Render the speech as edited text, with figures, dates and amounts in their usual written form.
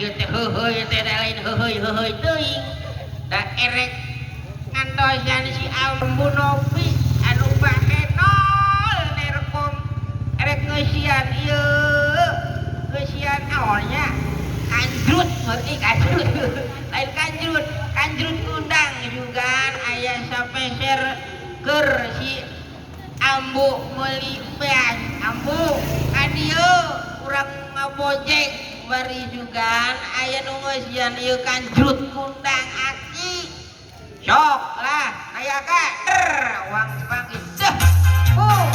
Ieu teh heuheuy teh, da lain heuheuy heuheuy teuing, da erek ngantosan si Ambu Nopi anu bahenol nerkom, erek ngeusian ieu, ngeusian naonnya, kanjrut ngerti, kanjrut lain kanjrut, kanjrut kundang juga aya sapeser keur si Ambu meuli beas. Ambu, ka dieu urang ngabojek, bari juga aya nu ngeusian ieu kanjrut kundang aki. Sok lah aya ka wang bangkit dah. Bu.